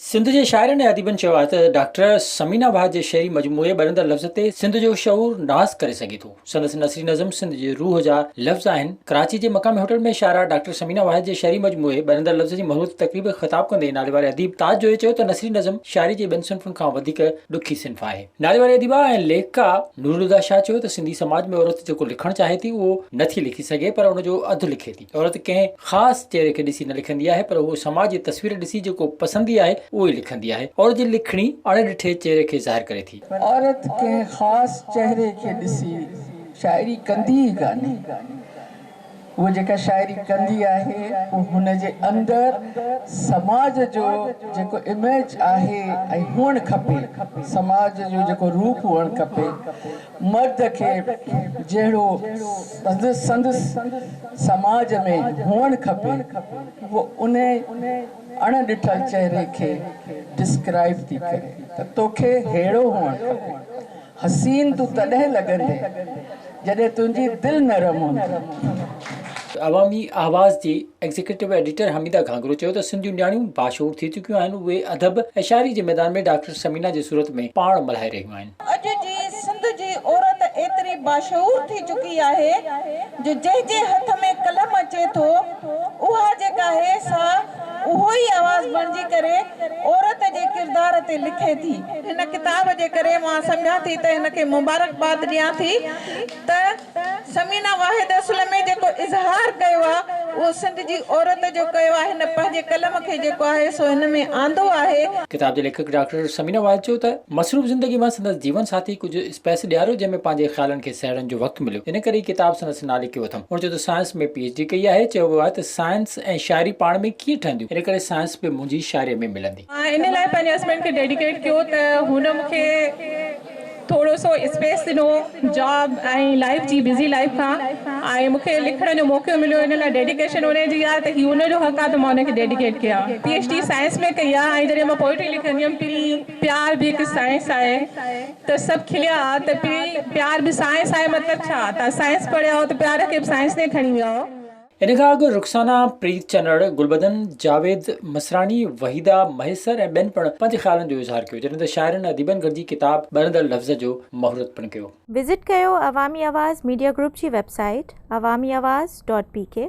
سنڌ جي شاعرن ۽ اديبن چيو آهي ته ڊاڪٽر ثمينه واحد جي شعري مجموعي ٻرندڙ لفظ تي سنڌ جو شعور ناز ڪري سگهي ٿو. سندس نثري نظم سنڌ جي روح جا لفظ آهن. ڪراچي جي مقامي هوٽل ۾ شاعره ڊاڪٽر ثمينه واحد جي شعري مجموعي ٻرندڙ لفظ جي مهورت تقريب کي خطاب ڪندي ناليواري اديب تاج جويي چيو ته نثري نظم شاعري جي ٻين صنفن کان وڌيڪ ڏکي صنف آهي. ناليواري اديبه ۽ ليکڪا نورالهديٰ شاهه چيو ته سنڌي سماج ۾ عورت جيڪو لکڻ چاهي ٿي اهو نٿي لکي سگهي پر ان جو اڌ لکي ٿي. عورت ڪنهن خاص چهري کي ڏسي نه لکندي آهي پر هوء سماج جي تصوير ڏسي جيڪو پسندي آهي اهو ئي لکندي آهي. عورت جي لکڻي اڻ ڏٺي چهري کي ظاهر ڪري ٿي. عورت ڪنهن خاص چهري کي ڏسي شاعري ڪندي ئي ڪانهي. هوء جيڪا شاعري ڪندي آهي اهو هن جي اندر سماج جو جيڪو اميج آهي ۽ هئڻ کپي، سماج جو جيڪو روپ هئڻ کپي، مرد کي جهڙو سندس سماج ۾ هئڻ کپي، هوء انهي اڻ ڏٺل چهري کي ڊسڪرائيب ٿي ڪري ته توکي ههڙو هئڻ کپي. حسين تون تڏهن لڳندين جڏهن تنهنجي دل نرم هوندي. عوامي آواز جي ايگزيڪيوٽو ايڊيٽر حميده گهانگهرو چيو ته سنڌ جون نياڻيون باشعور ٿي چڪيون آهن، اهي ادب ۽ شاعري جي ميدان ۾ ڊاڪٽر ثمينه جي صورت ۾ پاڻ ملهائي رهيون آهن. اڄ جي سنڌ جي عورت ايتري باشعور ٿي چڪي آهي جو جنهن جي هٿ ۾ قلم اچي ٿو اها جيڪا آهي سا اهو ئي آواز بڻجي ڪري عورت جي ڪردار تي لکي ٿي. هن ڪتاب جي ڪري مان سمجهان ٿي ته هن کي مبارڪباد ڏيان ٿي ته ثمينه واحد اصل ۾ جيڪو اظهار ڪيو آ اهو سنڌ جي عورت جو ڪيو آ هن پنهنجي قلم کي جيڪو آهي سو هن ۾ آندو آهي. ڪتاب جي ليکڪ ڊاڪٽر ثمينه واحد چيو ته مصروف زندگي مان سندس جيون ساٿي ڪجهه اسپيس ڏياريو جنهن ۾ پنهنجي خيالن کي سهيڙڻ جو وقت مليو ان ڪري هي ڪتاب سندس نالي ڪيو اٿم. هن چيو ته سائنس ۾ پي ايڇ ڊي ڪئي آهي چيو ويو آهي ته سائنس ۽ شاعري پاڻ ۾ ڪيئن ٺهنديون ان ڪري سائنس به منهنجي شاعري ۾ ملندي. مان ان لاء پنهنجي هسبينڊ کي ڊيڊيڪيٽ ڪيو ته هن مون کي ٿورو سو اسپيس ڏنو جاب ۽ لائيف جي بزي لائيف کان ۽ مون کي لکڻ جو موقعو مليو ان لاء ڊيڊيڪيشن ان جي آهي ته هي ان جو حق آهي ته مان ان کي ڊيڊيڪيٽ ڪيان پي ايڇ ڊي سائنس ۾ ڪئي آهي ۽ جڏهن مان پوئٽري لکندي هيم پرين پيار به هڪ سائنس آهي ته سڀ کليا ته پرين پيار به سائنس آهي مطلب ڇا توهان سائنس پڙهيا آهيو ته پيار کي به سائنس ۾ کڻي ويا آهيو. ان کان اڳ رخسانه، پريت چنڙ، گلبدن، جاويد مسراڻي، وحيده مهيسر ۽ ٻين پڻ پنهنجي خيالن جو اظهار ڪيو، جڏهن ته شاعرن ۽ اديبن گڏجي ڪتاب ٻرندڙ لفظ جو مهورت پڻ ڪيو. وزٽ ڪيو عوامي آواز ميڊيا گروپ جي website Awami Awaz dot P K.